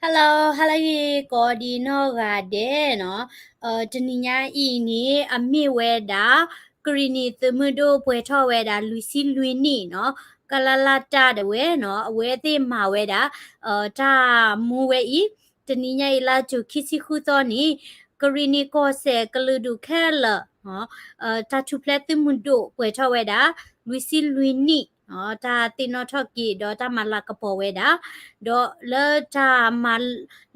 Hello, hello ဂ့ၤ ကိးဒံနီၢ်ဂၤဒဲးနီၤ. တနံၤညါအံၤန့ၣ် အမ့ၢ်ဝဲဒၣ် ကရံၣ်နံၣ်သုးမုၢ်ဒိၣ်ပှဲၤထီၣ်ဝဲဒၣ်လွံၢ်ဆံလွံၢ်နံၣ်နီၤ, ကလလတၢ်ဒၣ်ဝဲနီၤ, အဝဲသ့ၣ်မၤဝဲဒၣ် တၢ်မူဝဲအံၤ, တနံၤညါအံၤ လါယူၤခံဆံဃုသီန့ၣ် ကရံၣ်နံၣ်ကီၢ်စဲၣ်ကလုာ်ဒူၣ်ခဲလၢာ် တၢ်ထူၣ်ဖျဲးသုးမုၢ်ဒိၣ်ပှဲၤထီၣ်ဝဲဒၣ် လွံၢ်ဆံလွံၢ်နံၣ်, တၢ်သ့ၣ်နီၣ်ထီၣ်က့ၤ ဒီးတၢ်မၤလၤကပီၤဝဲဒၣ်, ဒီးလၢတၢ်မၤ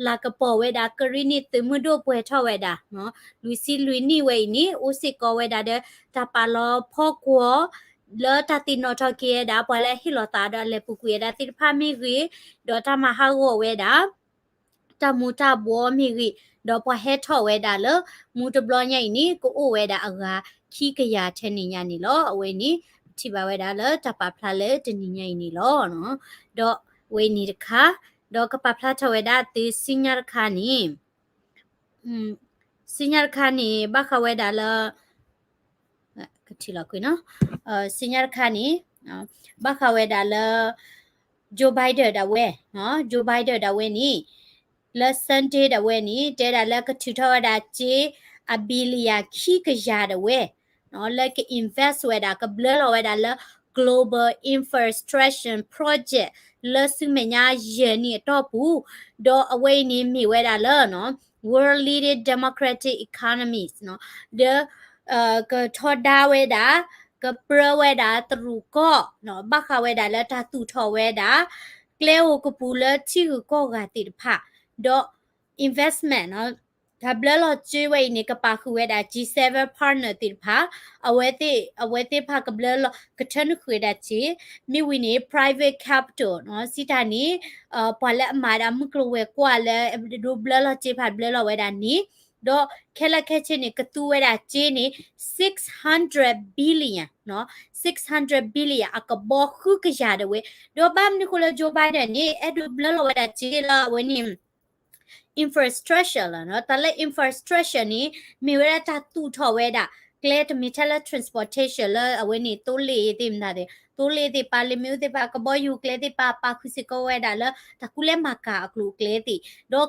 လၤကပီၤဝဲဒၣ် ကရံၣ်နံၣ်သုးမုၢ်ဒိၣ်ပှဲၤထီၣ်ဝဲဒၣ် လွံၢ်ဆံလွံၢ်နံၣ်ဝဲအံၤန့ၣ် အိၣ်စ့ၢ်ကီးဝဲဒၣ်ဒီး တၢ်ပာ်လီၤဖီကွီၤ လၢတၢ်သ့ၣ်နီၣ်ထီၣ်က့ၤဝဲဒၣ် ပှၤလၢအဟ့ၣ်လီၤသးဒီးအလဲၤပူၤကွံာ်ဝဲဒၣ်သ့ၣ်တဖၣ်မ့ၢ်ဂ့ၤ, ဒီးတၢ်မၤဟးဂီၤဝဲဒၣ် တၢ်မူၤတၢ်ဘှီမ့ၢ်ဂ့ၤ, ဒီးပှၤဟဲထီၣ်ဝဲဒၣ်လၢ မူၤတဘျီညါအံၤန့ၣ် ကအိၣ်ဝဲဒၣ်အဂၤခံကယၤထဲန့ၣ်ညါန့ၣ်လီၤ. အဝဲန့ၣ် ပထံၣ်ဘၣ်ဝဲဒၣ်လၢတၢ်ပာ်ဖျါလၢတနံၤညါအံၤန့ၣ်လီၤ. ဒီးအဝဲန့ၣ်တခါ, ဒီးကပာ်ဖျါထီၣ်ဝဲဒၣ်သုဆူညါတခါန့ၣ် ဆူညါတခါန့ၣ် ဘၣ်ဃးဝဲဒၣ်လၢ ကထံၣ်လီၤကွံာ်နီၤ, ဆူညါတခါန့ၣ် ဘၣ်ဃးဝဲဒၣ်လၢ Joe Biden ဒၣ်ဝဲ, Joe Biden ဒၣ်ဝဲန့ၣ် လၢ Sunday ဒၣ်ဝဲန့ၣ် တဲဒၣ်လၢကထုးထီၣ်ဝဲဒၣ်စ့ အ billion ခံကယၤဒၣ်ဝဲ လၢက invest ဝဲဒၣ် ကဘျၢလီၤဝဲဒၣ်လၢ global infrastructure project လၢဆူမဲာ်ညါယဲၢ်နံၣ်အတီၢ်ပူၤ, ဒီးအဝဲအံၤန့ၣ်မ့ၢ်ဝဲဒၣ်လၢ world leading democratic economies ဒီး ကထီဒါဝဲဒၣ် ကပြၢဝဲဒၣ်တရူးကီၢ် ဘၣ်ဃးဝဲဒၣ်လၢတၢ်သူၣ်ထီၣ်ဝဲဒၣ် ကျဲအိၣ်ကပူၤလၢထံဂုၤကီၢ်ဂၤသ့ၣ်တဖၣ်, ဒီး investment တၢ်ဘျၢလီၤစ့ဝဲအံၤန့ၣ် ကပာ်ဃုာ်ဝဲဒၣ် G seven partner သ့ၣ်တဖၣ်, အဝဲသ့ၣ် အဝဲသ့ၣ်တဖၣ်ကဘျၢလီၤ ကထၢနုာ်ဃုာ်ဝဲဒၣ်စ့, မ့ၢ်ဝံၤန့ၣ် private capital စံးတၢ်န့ၣ် ပှၤလၢအမၤဒၣ်မုၢ်ကျိၤဝဲၤကွာ်လၢ ဒိးဘျၢလီၤစ့တဖၣ်ဘျၢလီၤဝဲဒၣ်န့ၣ်, ဒီးခဲလၢာ်ခဲဆ့န့ၣ် ကသူဝဲဒၣ်စ့န့ၣ် six hundred billion, six hundred billion အကဘီဃုကယၤဒၣ်ဝဲ, ဒီးဘၣ်မနုၤဃိလၢ Joe Biden န့ၣ် အဲၣ်ဒိးဘျၢလီၤဝဲဒၣ်စ့လၢအဝဲန့ၣ် infrastructure လီၤ. တၢ်လၢ infrastructure န့ၣ် မ့ၢ်ဝဲဒၣ်တၢ်သူၣ်ထီၣ်ဝဲဒၣ် ကျဲတမ့ၢ်ထဲလၢ transportation လၢအဝဲန့ၣ် သိလ့ၣ်သ့ၣ်မတၤသ့ၣ်, သိလ့ၣ်သ့ၣ် ပာ်လ့ၣ်မ့ၣ်အူသ့ၣ်တဖၣ် ကဘီယူၤကျဲသ့ၣ်တဖၣ် ပာ်ဃုာ်စ့ၢ်ကီးဝဲဒၣ်လၢ တၢ်ကူလဲၤမၤကၤအကျိၤအကျဲသ့ၣ်, ဒီး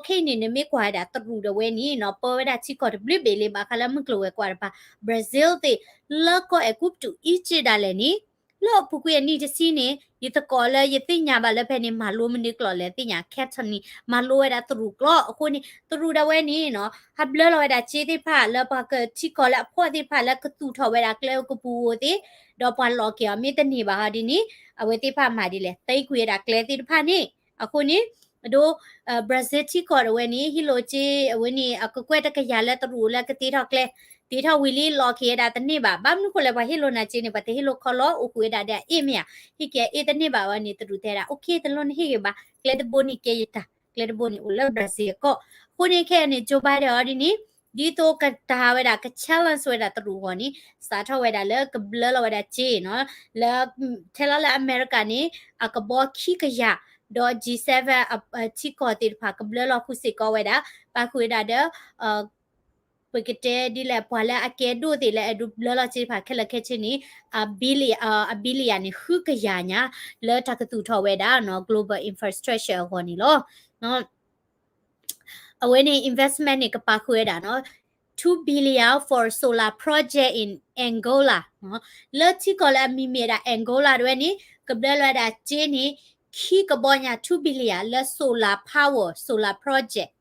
ခဲအံၤန့ၣ် နမ့ၢ်ကွၢ်ဝဲဒၣ်တရူးဒၣ်ဝဲန့ၣ်နီၤ ပၢဝဲဒၣ်ထံကီၢ်တဘျုးဘ့ၣ်လံ ဘၣ်ဃးလၢမုၢ်ကျိၤဝဲၤကွာ်တဖၣ် Brazil သ့ၣ်, လၢကီၢ်အဲၤကူပတူး Egypt ဒၣ်လဲာ်န့ၣ် လၢအပူၤကွံာ်အနံၣ်တဆံန့ၣ် ယသကိးလၢယသ့ၣ်ညါဘၣ်လၢဖဲန့ၣ် မၤလိမနုၤကျိာ်လဲၣ်သ့ၣ်ညါ Catherine မၤလိဝဲဒၣ်တရူးကျိာ်အဃိန့ၣ် တရူးဒၣ်ဝဲန့ၣ်နီၤ ဟးဘျၢလီၤဝဲဒၣ်စ့သ့ၣ်တဖၣ်လၢပှၤကထံကီၢ်လၢအဖှီၣ်သ့ၣ်တဖၣ်လၢကသူၣ်ထီၣ်ဝဲဒၣ်ကျဲအိၣ်ကပူၤဧိၤသ့ၣ်, ဒီးပှၤလီၤက့ၤအီၤမ့ၢ်တန့ၢ်ဘၣ်ဟီဒ်န့ၣ် အဝဲသ့ၣ်တဖၣ်မၤဒ်လဲၣ် သံကွံာ်ဝဲဒၣ်ကျဲသ့ၣ်တဖၣ်န့ၣ်, အဃိန့ၣ် အဒိ Brazil ထံကီၢ်ဒၣ်ဝဲန့ၣ် ဟ့ၣ်လိာ်စ့အဝဲန့ၣ် အကကွဲၢ်တကယၤလၢတရူးလၢကတ့ထီၣ်ကျဲ, တ့ထီၣ်ဝံၤလံလီၤက့ၤဝဲဒၣ်တန့ၢ်ဘၣ်, ဘၣ်မနုၤဃိလဲၣ် ပှၤဟ့ၣ်လိာ်နၤစ့န့ၣ် ပှၤတဟ့ၣ်လိာ်ခီလီၤအိၣ်ဃုာ်ဝဲဒၣ်ဒီးအ့ၣ်မ့ၢ်ဧါ, ဟ့ၣ်က့ၤအ့ၣ်တန့ၢ်ဘၣ်ဝဲန့ၣ် တရူးတဲဒၣ် okay တလိၣ်နဟ့ၣ်ဂ့ၤဘၣ်, ကျဲတဘိန့ၣ်ကဲယတၢ်, ကျဲတဘိန့ၣ်အိၣ်လၢ Brazil အကီၢ်, အဃိန့ၣ်ခဲအံၤန့ၣ် Joe Biden အီၤဒ်န့ၣ် ဒ်သိးကတၢ်ဝဲဒၣ် က challenge ဝဲဒၣ်တရူးအဂီၢ်န့ၣ် စးထီၣ်ဝဲဒၣ်လၢကဘျၢလီၤဝဲဒၣ်စ့နီၤ, လၢ ထဲလီၤလၢအမဲရကၤန့ၣ် အကဘီခံကယၤ, ဒီး G seven ထံကီၢ်သ့ၣ်တဖၣ်ကဘျၢလီၤဃုာ်စ့ၢ်ကီးဝဲဒၣ်, ပာ်ဃုာ်ဝဲဒၣ်ဒီး ပကတဲဒ်လဲၣ် ပှၤလၢအကဲဒိၣ်သ့ၣ်လၢအဲၣ်ဒိးဘျၢလီၤစ့တဖၣ်ခဲလၢာ်ခဲဆ့န့ၣ် အ billion, အ billion န့ၣ် ဃုကယၤညါ လၢတၢ်ကသူၣ်ထီၣ်ဝဲဒၣ်နီၤ global infrastructure အဂီၢ်န့ၣ်လီၤ. အဝဲန့ၣ် investment န့ၣ် ကပာ်ဃုာ်ဝဲဒၣ်နီၤ two billion for solar project in Angola လၢထံကီၢ်လၢအမံၤမ့ၢ်ဝဲဒၣ် Angola တဝဲန့ၣ် ကဘျၢလီၤဝဲဒၣ်စ့န့ၣ် ခံကဘီညါ two billion လၢ solar power, solar project,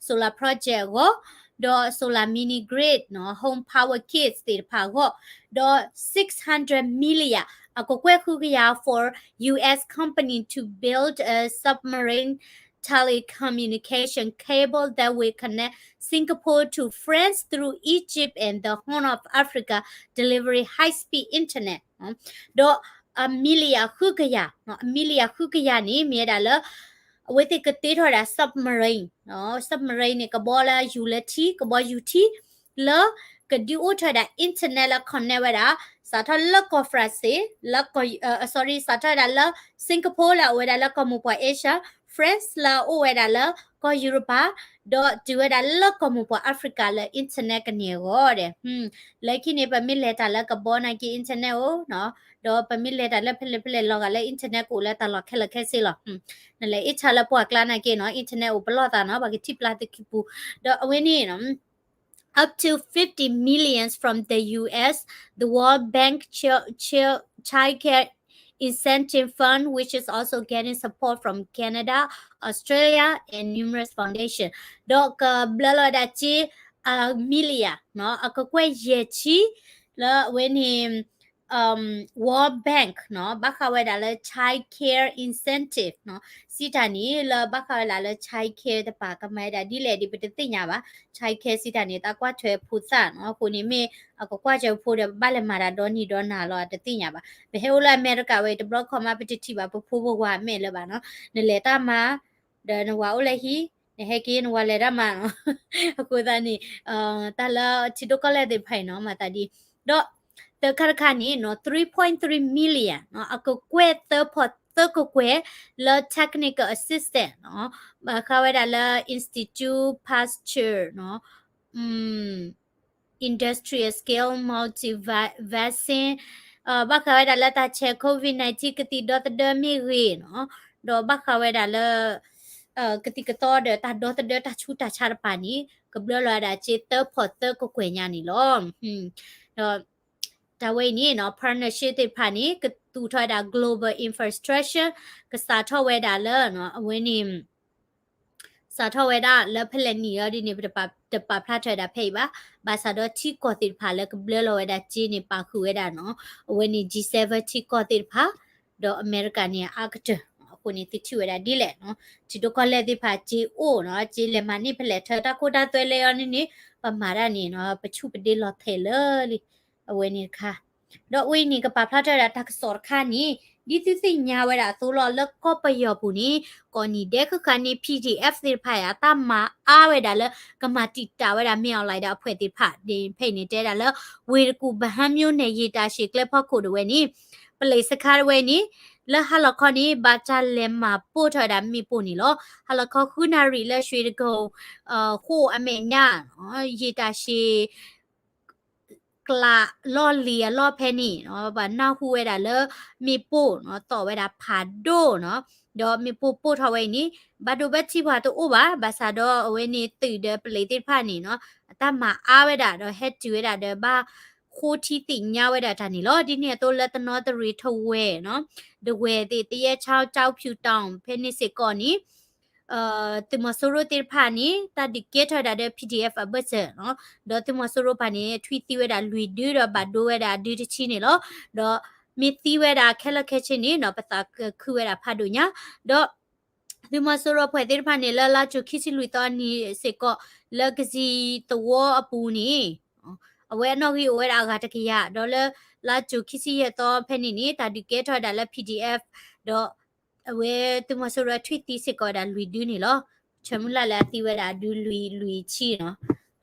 solar project အဂီၢ်, ဒီး solar mini grid, home power kits သ့ၣ်တဖၣ်အဂီၢ်, ဒီး six hundred million အကကွဲၢ်ဃုကယၤ for U S company to build a submarine telecommunication cable that will connect Singapore to France through Egypt and the Horn of Africa, delivering high-speed internet. ဒီးအ million ဃုကယၤ, အ million ဃုကယၤန့ၣ် မ့ၢ်ဝဲဒၣ်လၢ အဝဲသ့ၣ်ကတ့ထီၣ်ဝဲဒၣ် submarine, submarine န့ၣ် ကဘီလၢယူၤလၢထံ, ကဘီယူၤထံ လၢကဒုးအိၣ်ထီၣ်ဝဲဒၣ် internet လၢ connect ဝဲဒၣ် စးထီၣ်လၢကီၢ် France လၢကီၢ်, sorry, စးထီၣ်ဝဲဒၣ်လၢ Singapore လၢအအိၣ်ဝဲဒၣ်လၢကီၢ်မိၢ်ပှၢ် Asia, France လၢအအိၣ်ဝဲဒၣ်လၢကီၢ်ယူရပၤ, ဒီးတုၤဝဲဒၣ်လၢကီၢ်မိၢ်ပှၢ် Africa လၢ internet ကန့ၢ်အဂီၢ်ဒီး, လၢခံန့ၣ် ပမ့ၢ်လဲၤတၢ်လၢကဘီနာ်က့ internet အိၣ်နီၤ, ဒီးပမ့ၢ်လဲၤတၢ်လၢဖဲလဲၣ်ဖဲလဲၣ်လီၤဂာ်လၢ internet ကအိၣ်လၢတၢ်လီၢ်ခဲလၢာ်ခဲဆ့လီၤ. နလဲၤအ့ၣ်ဆါလၢပှၢ်ကျါနာ်က့နီၤ internet အိၣ်ပလီၢ်သးနီၤ ပှၤကထံၣ်ပျၢ်သုခံပူၤ, ဒီးအဝဲန့ၣ် up to fifty millions from the U S, the World Bank Child, Child, Child Care Incentive Fund, which is also getting support from Canada, Australia, and numerous foundation. ဒီးကဘျၢလီၤဝဲဒၣ်စ့ အ million နီၤ အကကွဲၢ်ယဲၢ်ဆံ လၢအဝဲန့ၣ် World Bank နီၤ ဘၣ်ဃးဝဲဒၣ်လၢ child care incentive နီၤ စံးတၢ်န့ၣ် လၢဘၣ်ဃးဝဲဒၣ်လၢ child care တဖၣ် ကမၤဝဲဒၣ်ဒ်လဲၣ်ဒ်ပတသ့ၣ်ညါဘၣ်. child care စံးတၢ်န့ၣ် သးကွၢ်ထွဲဖိသၣ်နီၤ အဃိန့ၣ်မ့ၢ်အကကွၢ်ထွဲဖိဒီး ဘၣ်လဲၤမၤတၢ်ဒီနံၤဒီနၤလီၤ တသ့ၣ်ညါဘၣ်. ပဟဲအိၣ်လၢအမဲရကၤဝဲ တဘျီခီမး ပတထံၣ်ဘၣ်ပဖိပဝၤမဲာ်လၢၤဘၣ်နီၤ နလဲၤတၢ်မၤ ဒီးနဝၤအိၣ်လၢဟံၣ် နဟဲက့ၤနဝၤလဲၤတၢ်မၤနီၤ အဃိသတးန့ၣ် တၢ်လၢထံဒိၣ်ကီၢ်လဲၢ်သ့ၣ်တဖၣ်အံၤနီၤ မၤသးဒ် ဒီး သၢခါတခါန့ၣ်နီၤ three point three million နီၤ အကကွဲၢ်သၢဖီၣ်သၢကကွဲၢ် လၢ technical assistance နီၤ ဘၣ်ဃးဝဲဒၣ်လၢ Institut Pasteur နီၤ industrial scale multi vaccine ဘၣ်ဃးဝဲဒၣ်လၢတၢ်ဆဲး COVID nineteen ကသံၣ်ဒီသဒၢမ့ၢ်ဂ့ၤနီၤ ဒီးဘၣ်ဃးဝဲဒၣ်လၢ ကသံၣ်ကသီဒီးတၢ်ဒီသဒၢတၢ်ဆူးတၢ်ဆါတဖၣ်န့ၣ် ကဘျၢလီၤဝဲဒၣ်စ့သၢဖီၣ်သၢကကွဲၢ်ညါန့ၣ်လီၤ. ဒီး တၢ်ဝဲအံၤန့ၣ်နီၤ partnership သ့ၣ်တဖၣ်န့ၣ် ကသူၣ်ထီၣ်ဝဲဒၣ် global infrastructure ကစးထီၣ်ဝဲဒၣ်လၢ အဝဲန့ၣ် စးထီၣ်ဝဲဒၣ်လၢဖဲလဲၣ်နံၣ်အံၤဒ်န့ၣ် ပတပာ်ဖျါထီၣ်ဝဲဒၣ်ဖဲအံၤဘၣ်. ဘၣ်ဆၣ်ဒီးထံကီၢ်သ့ၣ်တဖၣ်လၢကဘျၢလီၤဝဲဒၣ်စ့န့ၣ် ပာ်ဃုာ်ဝဲဒၣ်နီၤ အဝဲန့ၣ် G seven ထံကီၢ်သ့ၣ်တဖၣ် ဒီးအမဲရကၤန့ၣ်အါကတၢၢ် အဃိန့ၣ် သုထံၣ်ဝဲဒၣ်ဒ်လဲၣ်နီၤ ထံဒိၣ်ကီၢ်လဲၢ်သ့ၣ်တဖၣ်စ့အိၣ်နီၤ စ့လဲၤမၤန့ၢ်ဖဲလဲၣ်ထၢ တၢ်ခိတၢ်သွဲလဲၢ်အီၤန့ၣ်န့ၣ် ပမၤတၢ်န့ၣ်နီၤ ပဆူၣ်ပဒ့လီၤထဲးလၢလံ အဝဲန့ၣ်တခါ ဒီးအဝဲအံၤန့ၣ် ကပာ်ဖျါထီၣ်ဝဲဒၣ်တၢ်ကစီၣ်တခါန့ၣ် ဒ်သုသ့ၣ်ညါဝဲဒၣ်အသိးလီၤ လၢကီၢ်ပယီၤပူၤန့ၣ် ကိးနံၤဒဲးဃၣ်ဃၣ်န့ၣ် P D F သ့ၣ်တဖၣ်အံၤ အတၢ်မၤအါဝဲဒၣ်လၢ ကမၤတံာ်တာ်ဝဲဒၣ် မင်းအောင်လှိုင် ဒီးအဖှဲးသ့ၣ်တဖၣ် ဖဲအံၤန့ၣ် တဲဒၣ်လၢ ဝ့ၢ်တကူၣ် ဗဟန်းမြို့နယ် ရေတာရှည် ကျဲဖီခိၣ်ဒၣ်ဝဲန့ၣ် ပလံးစခါဒၣ်ဝဲန့ၣ် လၢဟါလီၤခီန့ၣ် ဘၣ်တၢ်လဲၤမၤပိၢ်ထီၣ်ဝဲဒၣ်မ့ၣ်ပိၢ်န့ၣ်လီၤ. ဟါလီၤခီဃုနၣ်ရံၣ်လၢ ရွှေတိဂုံ ဃိၣ်အမဲာ်ညါ ရေတာရှည် ကျးလီၢ်လံၤအလီၢ်ဖဲန့ၣ် ပှၤနၢ်ဟူဝဲဒၣ်လၢ မ့ၣ်ပိၢ်နီၤ သီၣ်ဝဲဒၣ်ဖးဒိၣ်နီၤ ဒီးမ့ၣ်ပိၢ်ပိၢ်ထီၣ်ဝဲအံၤန့ၣ် ဘၣ်ဒိဘၣ်ထံးပှၤတအိၣ်ဘၣ် ဘၣ်ဆၣ်ဒီးအဝဲန့ၣ်သုးဒီးပလံးသ့ၣ်တဖၣ်န့ၣ်နီၤ အတၢ်မၤအါဝဲဒၣ်ဒီးဟဲတုၤဝဲဒၣ်ဒီးဘၣ်ဃိထံသ့ၣ်ညါဝဲဒၣ်တၢ်န့ၣ်လီၤ. ဒ်န့ၣ်အသိးလၢတနီသရံၣ်ထဝဲနီၤ ဒဝဲၢ်သ့ၣ် သယဲၣ်ချောင်း ကၠီဖၠူၣ်တီၣ်ဖဲန့ၣ်စ့ၢ်ကီးန့ၣ် သုးမီၤစိရိၤသ့ၣ်တဖၣ်န့ၣ် တၢ်ဒုးကဲထီၣ်ဝဲဒၣ်ဒီး P D F အဘၢၣ်စၢၤနီၤ ဒီးသုးမီၤစိရိၤတဖၣ်န့ၣ် ထွံၣ်သံဝဲဒၣ်လွံၢ်ဒုဒီးဘၣ်ဒိဝဲဒၣ်အဒုတဆံန့ၣ်လီၤ. ဒီးမ့ၢ်သံဝဲဒၣ်ခဲလၢာ်ခဲဆ့န့ၣ်နီၤ ပသးခုဝဲဒၣ်ဖးဒိၣ်ညါ ဒီး သုးမီၤစိရိၤအဖှဲးသ့ၣ်တဖၣ်န့ၣ် လၢလါကၠိၤခံဆံလွံၢ်သီအနံၤစ့ၢ်ကီး လၢကဇံၣ်သဝီအပူၤန့ၣ် အဝဲအနီၣ်ဂံၢ်အိၣ်ဝဲဒၣ်အဂၤတကယၤ ဒီးလၢလါကၠိၤခံဆံယဲၢ်သီဖဲန့ၣ်န့ၣ် တၢ်ဒုးကဲထီၣ်ဝဲဒၣ်လၢ P D F ဒီး အဝဲသုးမီၤစိရိၤအထွံၣ်သံစ့ၢ်ကီးဝဲဒၣ်လွံၢ်ဒုန့ၣ်လီၤ. ဆၢမုၢ်လၢ်လၢအသံဝဲဒၣ်အဒုလွံၢ်လွံၢ်ဆံနီၤ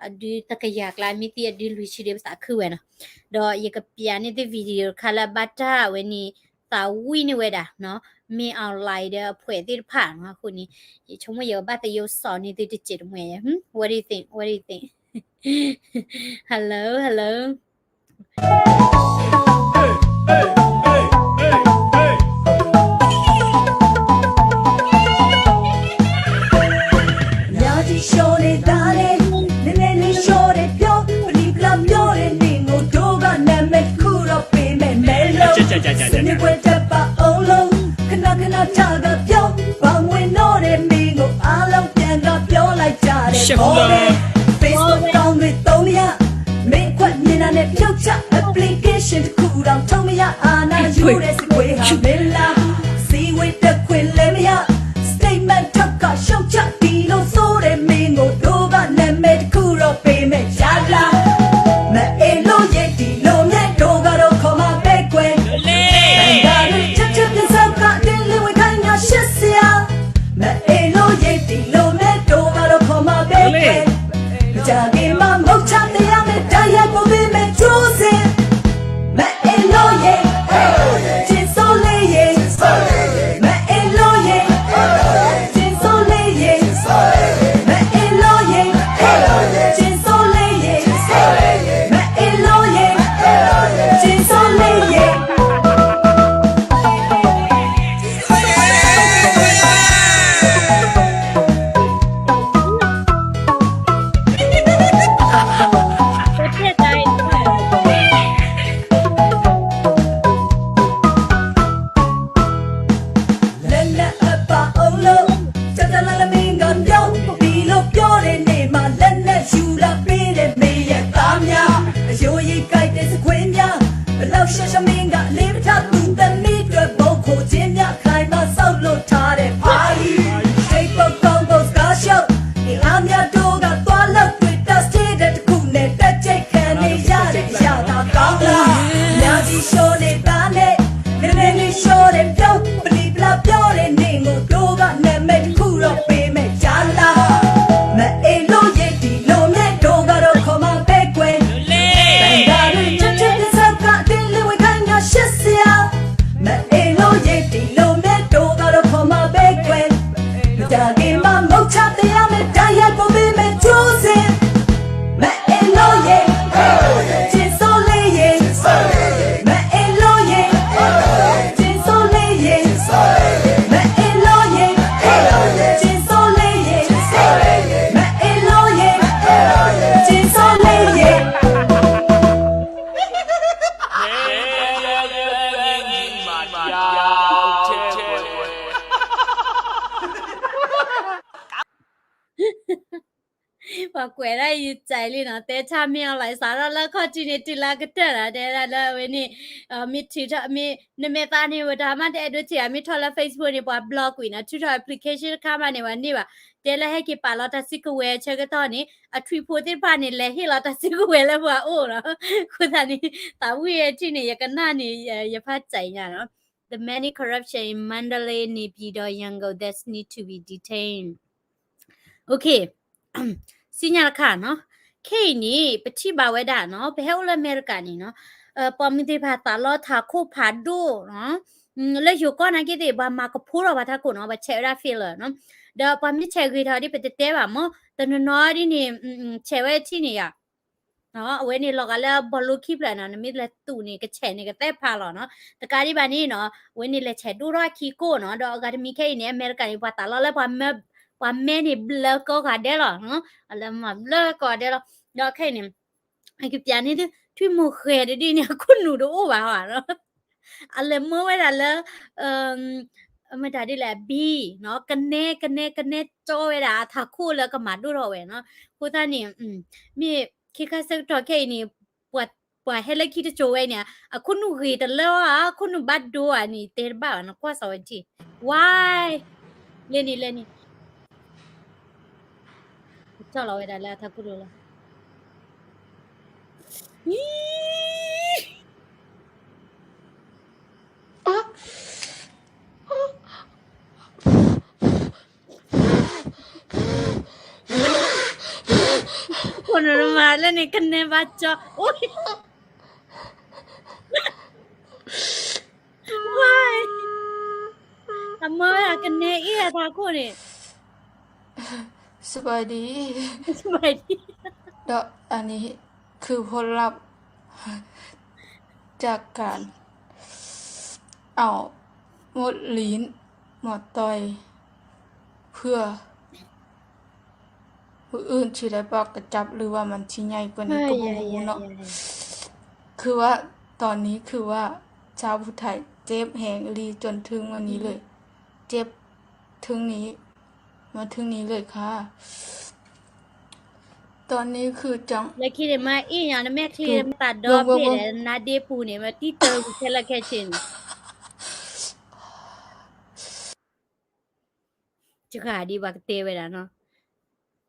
အဒုတကယၤကျါ မ့ၢ်သံအဒုလွံၢ်ဆံဒီးပသးခုဝဲနီၤ ဒီးယကပျးန့ၢ်သု video တခါလၢဘၣ်တၢ်ဝဲန့ၣ် သးဝံၣ်န့ၢ်ဝဲဒၣ်နီၤ မင်းအောင်လှိုင် ဒီးအဖှဲးသ့ၣ်တဖၣ်နီၤ အဃိန့ၣ် ယဆိကမိၣ်ယကဘၣ်သယုၢ်စီၤန့ၢ်သုတစဲးတမှဲၤ What do you think? What do you think? Hello, hello. များကြီးလျှော့နေတာလေ နည်းနည်းလေးလျှော့တယ်ပြော ပလီဘျီမျောတယ်မင်းကို တို့ကနာမည်တစ်ခုတော့ပေးမယ် Mellow စနေပွဲတက်ပါအောင်လို့ ခဏခဏထားကပြော ပါဝင်တော့တဲ့မင်းကို အားလုံးပြန်ကပြောလိုက်ကြတယ် ရှက်ဘူးလား Facebook ကောင်းတွေသုံးမရ မင်းခွက်မြင်တာနဲ့ဖြုတ်ချ application တစ်ခုတောင်ထုံးမရ အာဏာယူတဲ့စစ်ပွဲဟာမင်းလား စည်းဝေးတက်ခွင့်လည်းမရ statement ထုတ်ခါရှုတ်ချ ဒီလိုဆိုတဲ့မင်းကို တို့ကနာမည်တစ်ခုတော့ပေးမယ် ရလား မအေးလို့ရင်ဒီလိုမြဲ တို့ကတော့ခေါ်မှာပဲကွယ် ဘန်ဒါတွေချက်ချက်ပြန်ဆောက်က တင်းလင်းဝင်ခိုင်းတာရှက်စရာ မအေးလို့ရင်ဒီလိုမြဲ တို့ကတော့ခေါ်မှာပဲကွယ် မကြာခင်မှာမုတ်ချတရားမဲ့ တိုက်ရိုက်ပို့ပေးမယ်ကြိုးစင် မအေးလို့ရင် ကျင်စိုးလေးရင် မအေးလို့ရင် ယိယိကဲတဲစခွ့မျါ ဘျီၣ်ရှဲရှဲမ့ၢ်ဂ့ၤ လ့ပထါသူသမံသမိး ဘိခိၣ်က့မျါ ခါမး စီၤလိၣ်ထါဒီးဖးလံ စ့ၢ်ကီးကီၢ်ဘိၣ်စကါရှီ အ့ၣ်အါမးဒိဂၤ သွါလၢကွံာ်တၢ်စ့ဒီး တခူၣ်န့ၣ် တၢ်စ့ခဲန့ၣ် ယၤဒီးယၤသးကီးလါ မၤဒံးရှိန့ၣ်တၢ်န့ၣ် မ့မ့ၢ်န့ၣ်ရှိန့ၣ်ဒိ ပလံၤပျါပျီန့ၣ် န့ၣ်မိၢ်ဒိဂၤ နမဲာ်တခူၣ်ဒီးပ့ၤမဲာ်ကၠါလါ မ့ၢ်အ့ၣ်လိယ့ၣ်တံၢ်လိမဲာ် ဒိဂၤဒီးခီမးဘဲကွဲး တၢ်ဒၣ်ရ့ၣ် တၢ်ထံၣ်တစဲးကး ဒ်လ့ဝ့ၢ်ခါညါရှဲစ့ဧါ မ့ၢ်အ့ၣ်လိယ့ၣ်တံၢ်လိမဲာ် ဒိဂၤဒီးခီမးဘဲကွဲး မတၤဂ့ၤမး မိၢ်ဆါသ့ၣ်အါ မ့ၢ်တၢ်ယဲၢ်ကိးဘ့ၣ် မ့ၢ်ကၠိစ့ မ့ၢ်အ့ၣ်လိယ့ၣ် က့ၤစိလ့ယ့ၣ် မ့ၢ်အ့ၣ်လိယ့ၣ် က့ၤစိလ့ယ့ၣ် မ့ၢ်အ့ၣ်လိယ့ၣ် က့ၤစိလ့ယ့ၣ် မ့ၢ်အ့ၣ်လိယ့ၣ် က့ၤစိလ့ယ့ၣ် ပှၤကွဲးဒၣ်ယူၤစဲးလံနီၤ တဲဆၣ်မ့ၢ်အီၤလီၤ စးထီၣ်လၢခီၣ်ထံးန့ၣ် တုၤလၢကတၢၢ်နီၤ တဲဒၣ်လၢအဝဲန့ၣ် မ့ၢ်ထုးထီၣ် မ့ၢ်နမဲာ်သးန့ၣ် ဝဲတၢ်မးတအဲၣ်ဒိးထံၣ်ဧါ မ့ၢ်ထီၣ်လၢ Facebook န့ၣ် ပှၤ block ကွံာ်နီၤ ထုးထီၣ် application တခါမးန့ၣ် ပှၤန့ၢ်ဘၣ် တဲလၢဟဲက့ၤပာ်လီၤတၢ်စုကဝဲၤဆၢကတီၢ်န့ၣ် အထွံၣ်ဖိသ့ၣ်တဖၣ်န့ၣ် လဲၤဟ့ၣ်လီၤတၢ်စုကဝဲၤလၢပှၤအိၣ်နီၤ အဃိသတးန့ၣ် သးဝံၣ်အထံၣ်န့ၣ် ယကနၣ်န့ၣ် ယဖးစဲးညါနီၤ The many corruption in Mandalay န့ၣ် ပြည်တော် Yangon that's need to be detained စံၣ်ညီၣ်တခါနီၤ ခဲအံၤန့ၣ် ပထံၣ်ဘၣ်ဝဲဒၣ်နီၤ ပဟဲအိၣ်လၢအမဲရကၤန့ၣ်နီၤ ပိာ်မုၣ်သ့ၣ်တဖၣ်သးလီထးခိၣ်ဖးဒိၣ်နီၤ လၢယိၤကီၢ်နာ်က့သ့ၣ် ပှၤမၤကဖိထီၣ်ပှၤထးခိၣ်နီၤ ပှၤဆဲးဝဲဒၣ် filler နီၤ ဒီးပှၤမ့ၢ်ဆဲးဂ့ၤထီၣ်ဒ်ပတတဲဘၣ်မ့ၢ် တနီၤနီၤဒ်န့ၣ် ဆဲးဝဲထံၣ်န့ၣ်ယၤ အဝဲန့ၣ်လီၤဂာ်လၢဘီလိခံဖျၢၣ်နီၤ နမ့ၢ်လဲၤသူၣ်န့ၣ် ကဆဲးန့ၣ် ကသဲဖးလီၤနီၤ တကးဒံးဘၣ်န့ၣ်နီၤ အဝဲန့ၣ်လဲၤဆဲးဒိၣ်ထီၣ်ခံကိၢ်နီၤ ဒီးအဂၤတမံၤခဲအံၤန့ၣ် အမဲရကၤန့ၣ် ပှၤသးလီလၢ ပှၤမဲန့ၣ်ဘျၢကိးဂၤဒဲးလီၤနီၤ အလဲၤမၤဘျၢကိးဂၤဒဲးလီၤ ဒီးခဲအံၤန့ၣ် အကပျးန့ၣ် ထွံၣ်မုၢ်ဃဲၤတဒ်န့ၣ် အခိၣ်နူာ်တအိၣ်ဘၣ်ဟီနီၤ အလဲၤမၢဝဲဒၣ်လၢ မတၤဒ်လဲၣ် အဘံနီၤ ကနဲ ကနဲ ကနဲကၠီဝဲဒၣ်အထးခိၣ်လၢကမၤဒိၣ်ထီၣ်ဝဲနီၤ အဃိသတးန့ၣ် မ့ၢ်ခ့ခါဆၢကတီၢ်ခဲအံၤန့ၣ် ပှၤဟဲလၢခံတစိၤဝဲန့ၣ် အခိၣ်နူာ်ဂ့ၤတလၢ အခိၣ်နူာ်ဘၣ်ဒိဧါန့ၣ် တဲတဘၣ်ဘၣ်နီၤ ကွၢ်စီၤဝဲတထံၣ် ဝါ လဲန့ၣ်လဲန့ၣ် ကၠီၣ်လီၤဝဲဒၣ်လၢအထးခိၣ်လိၤလီၤ ခိၣ်နူာ်မၤလၢန့ၣ် ကနဲဘၣ်ကၠီ ဝါ အမၢဝဲဒၣ်ကနဲအ့ၣ်အထးခိၣ်န့ၣ် စဘၢၣ်ဒံ ဒီးအန့ၣ် ခုၣ်ဖိလၢ် จากการ เอาหมดลิ้นหมดตอย เพื่อ ผู้อื่นจะได้ปากกระจับ หรือว่ามันจะใหญ่กว่านี้ก็บ่ฮู้เนาะ คือว่าตอนนี้คือว่าชาวผู้ไทยเจ็บแฮงอีหลีจนถึงวันนี้เลย เจ็บถึงนี้ มาถึงนี้เลยค่ะ ตอนนี้คือจัง လၢခံန့ၣ် မ့ၢ်အ့ၣ်ညါန့ၣ် မ့ၢ်ချံ မ့ၢ်သးဒီဖျၢၣ်ဒီး နါဒ့ပူၤန့ၣ် မ့ၢ်တံၢ်တၢ်ဝံၤခဲလၢာ်ခဲဆ့န့ၣ် တဂၤဒ်ပှၤကတဲဝဲဒၣ်နီၤ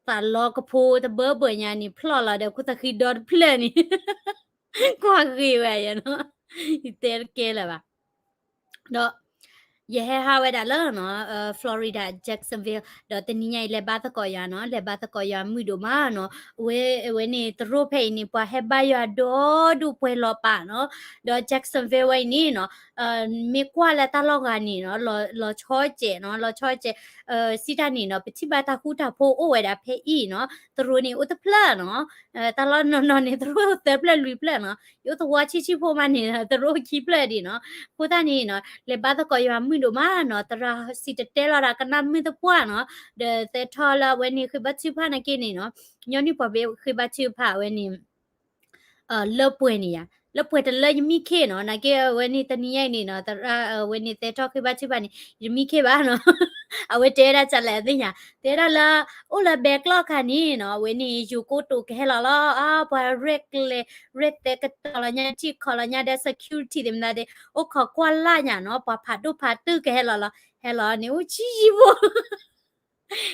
သးလီကဖိတဘၢဘၢညါန့ၣ် ဖျီၣ်လီၤဒီးခိၣ်သဃံဒီတဖျၢၣ်န့ၣ် ကွၢ်ဂ့ၤဝဲယနီၤ ယတဲတကဲလၢၤဘၣ် ဒီး ယဟဲဟးဝဲဒၣ်လၢနီၤ Florida Jacksonville ဒီးတနံၤညါအံၤ လဲၤဘါသကိးယွၤနီၤ လဲၤဘါသကိးယွၤမုာ်ဒိၣ်မးနီၤ အဝဲ အဝဲန့ၣ် တရိၣ်ဖဲအံၤန့ၣ် ပှၤဟဲဘါယွၤဒီဒူၣ်ပှဲၤလီၤပာ်နီၤ ဒီး Jacksonville ဝဲအံၤန့ၣ်နီၤ မ့ၢ်ကွၢ်လၢတၢ်လီၢ်ဂၤန့ၣ်နီၤ လီၤဆီစဲးနီၤ လီၤဆီစဲး စံးတၢ်န့ၣ်နီၤ ပထံၣ်ဘၣ်တၢ်ဃူတၢ်ဖိးအိၣ်ဝဲဒၣ်ဖဲအံၤနီၤ တရိၣ်န့ၣ်အိၣ်တဖျၢၣ်နီၤ တၢ်လီၢ်နီၢ်နီၢ်န့ၣ် တရိၣ်သၢဖျၢၣ်လွံၢ်ဖျၢၣ်နီၤ ယအိၣ်သဝီဆံးဆံးဖိမးန့ၣ် တရိၣ်ခံဖျၢၣ်ဒံးနီၤ အဃိသတးန့ၣ်နီၤ လဲၤဘါသကိးယွၤမုာ်ဒိၣ်မးနီၤ သရၣ်စံၣ်တဲၤတဲလီၤတၢ်ကနၣ်မုာ်သပှၢ်နီၤ ဒီးသဲထီၣ်လၢအဝဲန့ၣ်ဃ့ဘါထုကဖၣ်နာ်က့န့ၣ်နီၤ ညီနုၢ်ပှၤဘ့ၣ်ဃ့ဘါထုကဖၣ်အဝဲန့ၣ် လၢပှဲၤန့ၣ်ယါ လၢပှဲၤတလၢယမံခ့နီၤ နာ်က့အဝဲန့ၣ်တနံၤညါအံၤန့ၣ်နီၤ သရၣ်အဝဲန့ၣ်သဲထီၣ်ဃ့ဘါထုကဖၣ်န့ၣ် ယတမံခ့ဘၣ်နီၤ အဝဲတဲဝဲဒၣ်ကလဲၣ်သ့ၣ်ညါ တဲဒၣ်လၢ အိၣ်လၢဘဲကျီၢ်ခါန့ၣ်နီၤ အဝဲန့ၣ် ယိၤကိတိာ်ကဟဲလီၤလီၤ အါ ပှၤရဲၣ်ကျဲၤ ရဲၣ်သဲကတီၤလီၤညါ ထံၣ်ခီလီၤညါဒီး security သ့ၣ်မနုၤသ့ၣ် အိၣ်ခိးကွၢ်လၢ်ညါနီၤ ပှၤဖးဒိၣ်ဖးတုၢ်ကဟဲလီၤလီၤ ဟဲလီၤန့ၣ် အိၣ်ဆံးယံာ်ဖိ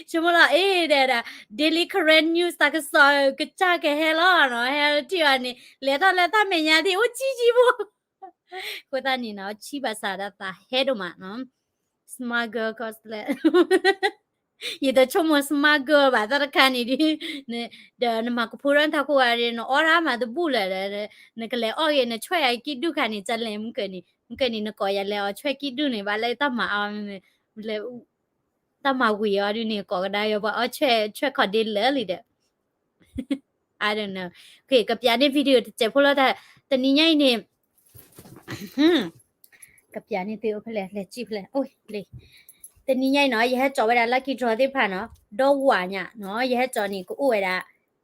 ဆိကမိၣ်လီၤ အ့ ဒီး Daily Karen News တၢ်ကစီၣ်ကစၢ်ကဟဲလီၤနီၤ ဟဲထံၣ်အီၤန့ၣ် လဲၤထီၣ်လၢတၢ်မဲာ်ညါသ့ၣ် အိၣ်ဆံးယံာ်ဖိ အဃိသတးန့ၣ်နီၤ ဆံးဘၣ်ဆၣ်ဒီးသးဟဲဒိၣ်မးနီၤ smart girl ကီးလဲၣ် ယတဆိကမိၣ် smart girl ဘၣ် တၢ်တခါန့ၣ်ဒ် ဒီးနမၤကဖိထီၣ်နထးခိၣ်ဂၤဒီး နအီၣ်တၢ်မၤတဘူၣ်လၢာ်ဒီး နကလဲၤအီၣ်ဂ့ၤ နဆွဲၣ်အကံၣ်ဒုၣ်ခါန့ၣ် ကလဲၣ်မုၢ်ကၢန့ၣ် မုၢ်ကၢန့ၣ် နကိးယၤလဲၤအီၣ်ဆွဲၣ်ကံၣ်ဒုၣ်န့ၣ် ဘၣ်လၢတၢ်မၤအီၤ တၢ်မၤဝံၤအီၤဒုးန့ၣ် ကိးကဒါယီၤ ပှၤအီၣ်ဆွဲၣ် ဆွဲၣ်ခီၣ်ဒ့လၢာ်လံဒီး I don't know. ကပျးန့ၢ် video တစဲးဖိလီၤ တနံၤညါအံၤန့ၣ် ကပျးန့ၢ်သုအိၣ်ဖဲလဲၣ် လဲၤစံၣ်ဖဲလဲၣ် အိၣ်လံ တနံၤညါအံၤနီၤ ယဟဲကၠီၤဝဲဒၣ် lucky draw သ့ၣ်တဖၣ်နီၤ ဒီဝးညါနီၤ ယဟဲကၠီၤန့ၣ် ကအိၣ်ဝဲဒၣ်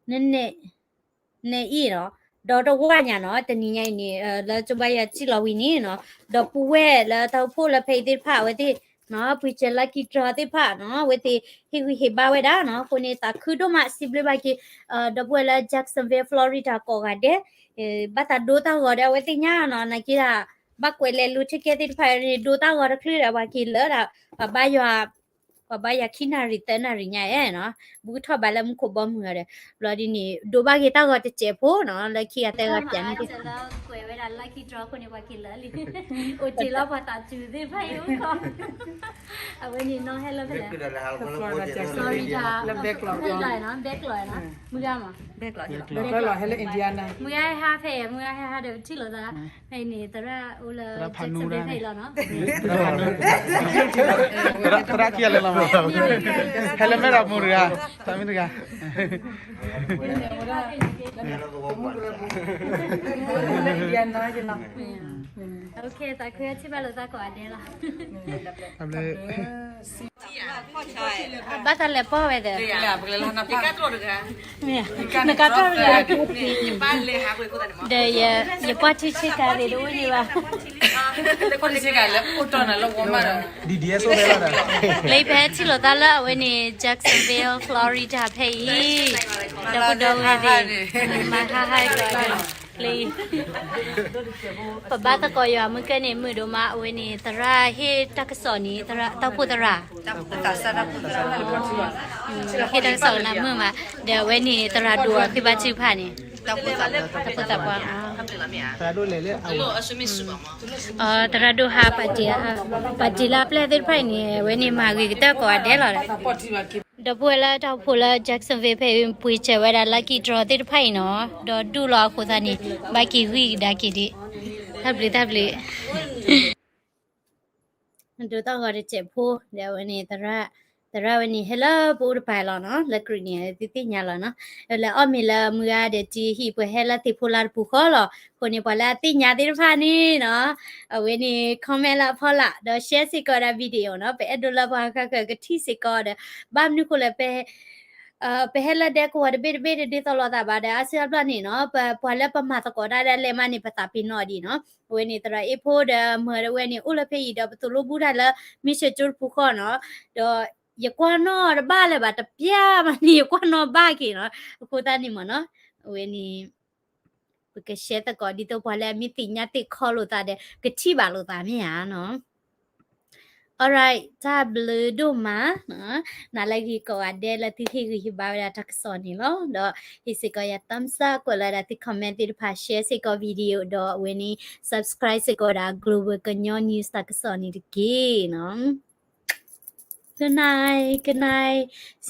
န နအံၤနီၤ ဒီတဝးညါနီၤ တနံၤညါအံၤန့ၣ် လၢကၠိဘါယွၤစံၣ်လီၤဝံၤန့ၣ်နီၤ ဒီပုၢ်ဝဲၢ်လၢတၢ်အိၣ်ဖှိၣ်လၢဖဲအံၤသ့ၣ်တဖၣ် အဝဲသ့ၣ်နီၤ ပှ့ၤစၢၤ lucky draw သ့ၣ်တဖၣ်နီၤ အဝဲသ့ၣ်ဟ့ၣ်ဂံၢ်ဟ့ၣ်ဘါဝဲဒၣ်နီၤ အဃိန့ၣ် သးခုဒိၣ်မး စံးဘျုးဘၣ်က့ၤ ဒီပုၢ်ဝဲၢ်လၢ Jacksonville Florida ကိးဂၤဒဲး ဘၣ်သးဒိတၢ်ဂီၤဒီး အဝဲသ့ၣ်ညါနီၤ နာ်က့ဒၣ် ဘၣ်ကွဲးလဲၤလူၤ ticket သ့ၣ်တဖၣ်န့ၣ် ဒိတၢ်ဂီၤတချုးဒီး ပှၤက့ၤလၢဒၣ် ပှၤဘါယွၤ ပှၤဘါယွၤခံနၣ်ရံၣ်သၢနၣ်ရံၣ်ညါနီၤ ဘူးကထီၣ်ဘးလၢမူခိၣ်ဘီမုၢ်အီၤဒီး ဘျီဒ်န့ၣ် ဒိးဘၣ်က့ၤတၢ်ဂီၤတစဲးဖိနီၤ လၢခံဂၤသၢဂၤပျးန့ၣ် ကွဲးဝဲဒၣ် lucky draw အဃိန့ၣ် ပှၤက့ၤလၢလံ အိၣ်က့ၤလီၤပှၤသးစူၤသ့ၣ်တဖၣ်အံၤအိၣ်ခီ အဝဲန့ၣ်နီၢ်ဟဲလၢဖဲလဲၣ် Florida နီၤ ဘဲကျီးနီၤ မုၢ်ဂၤမး ဘဲကျီးလီၤ ဟဲလၢ Indiana မုၢ်ဂၤဟဲဟးဖဲ မုၢ်ဂၤဟဲဟးဒီးပထံၣ်လိာ်သး ဖဲအံၤန့ၣ် သရၣ်အိၣ်လၢ Jacksonville ဖဲအံၤလီၤနီၤ သရၣ်ခံဂၤလၢလီၤမး ဟဲလၢမဲၢ်ရၤမူတဂၤ သးမ့ၢ်တဂၤ သးခုထံၣ်ဘၣ်လိာ်သးကိးဂၤဒဲးလီၤ ဘၣ်သးလဲၤပီၢ်ဝဲဒီး နကထီၣ်ဝဲဒီး ဒီးယပီၢ်ထံဆ့ကၤသ့ၣ်တအိၣ်ဒံးဘၣ် လၢပဟဲထံၣ်လိာ်သးလၢအဝဲန့ၣ် Jacksonville Florida ဖဲအံၤ ဒီပုၢ်ဒီဝဲၢ်သ့ၣ် မၤဟါဟါကီး လၢ ပဘါသကိးယွၤမုၢ်ကဲန့ၣ် မုာ်ဒိၣ်မး အဝဲန့ၣ် သရၣ်ဟ့ၣ်တၢ်ကစီၣ်န့ၣ် တၢ်အိၣ်ဖှိၣ်သရၣ် ဟ့ၣ်တၢ်ကစီၣ်ကနၣ်မုာ်မး ဒီးအဝဲန့ၣ် သရၣ်ဒိၣ်အီၤခံဘါထုကဖၣ်န့ၣ် တၢ်အိၣ်ဖှိၣ်သးပှၢ် သရၣ်ဒိၣ်ဟါ ပာ်တ့ၢ်လၢအပျဲၢ်သ့ၣ်တဖၣ်အံၤန့ၣ် အဝဲန့ၣ် မၤဂ့ၤကတၢၢ်ကိးဂၤဒဲးလီၤဒီး ဒီပုၢ်ဝဲၢ်လၢတၢ်အိၣ်ဖှိၣ်လၢ Jacksonville ဖဲအံၤ ပှ့ၤစၢၤဝဲဒၣ် lucky draw သ့ၣ်တဖၣ်အံၤနီၤ ဒီးဒူၣ်လီၤအဃိသတးန့ၣ် ဘၣ်က့ၤဂံၢ်ကဒါက့ၤဒံး တၢ်ဘျုးတၢ်ဘျုး ဒိးတၢ်ဂီၤတစဲးဖိ ဒီးအဝဲန့ၣ် သရၣ်ဝဲန့ၣ် ဟဲလၢပအိၣ်တပၤလီၤနီၤ လၢ Greece န့ၣ် သုသ့ၣ်ညါလီၤနီၤ လဲၤအီၣ်မ့ၤလၢမုၢ်ဂၤဒီးတံၤဟံၣ် ပှဲၤဟဲလၢသ့ၣ်ဖိလါတပူၤဃီလီၤ အဃိန့ၣ် ပှၤလၢအသ့ၣ်ညါသ့ၣ်တဖၣ်န့ၣ်နီၤ အဝဲန့ၣ် comment လၢအဖီလာ် ဒီး share စ့ၢ်ကီးဒၣ် video နီၤ ပအဲၣ်ဒိးလၢပှၤဃၣ်ဃၣ်ကထံၣ်စ့ၢ်ကီးဒီး ဘၣ်မနုၤဃိလဲၣ် ပ ပဟဲလၢဒဲကဝီၤတဘ့ၣ်တဘ့ၣ်တဒ်သိးလိာ်သးဘၣ်ဒီး အါစုအါဘျီန့ၣ်နီၤ ပှၤလၢပမၤသကိးတၢ်ဒၣ်လဲာ်မးန့ၣ် ပသးပ့ၤနီၣ်ဒံးနီၤ အဝဲန့ၣ် သရၣ်အ့ၣ်ဖိဒီးမၢ်ဒဝဲန့ၣ် အိၣ်လၢဖဲအံၤဒီး ပသိၣ်လိဘူးတၢ်လၢ မ့ၢ်ဆၢကၠိတပူၤဃီနီၤ ဒီးယကွၢ်နီၣ်တဘၣ်လၢၤဘၣ် တပျၢ်မးန့ၣ် ယကွၢ်နီၣ်ဘၣ်က့ၤနီၤ အဃိသတးန့ၣ်မ့ၢ်နီၤ အဝဲန့ၣ် ပက share သကိးဒ်သိးပှၤလၢအမ့ၢ်သ့ၣ်ညါသ့ၣ်ခီလိာ်သးဒီး ကထံၣ်ဘၣ်လိာ်သးမ့ၢ်ဧါနီၤ Alright တၢ်ဘျုးဒိၣ်မး နၤလၢဂ့ၤကိးဂၤဒဲးလၢသုဟ့ၣ်ဂံၢ်ဟ့ၣ်ဘါဝဲဒၣ်တၢ်ကစီၣ်န့ၣ်လီၤ ဒီးဟ့ၣ်စ့ၢ်ကီးယၤ thumbs up ကွဲးလီၤဒၣ်သု comment သ့ၣ်တဖၣ် share စ့ၢ်ကီး video ဒီးအဝဲန့ၣ် subscribe စ့ၢ်ကီးဒၣ် Global ကညီ News တၢ်ကစီၣ်န့ၣ်တက့ၢ်နီၤ Good night, good night.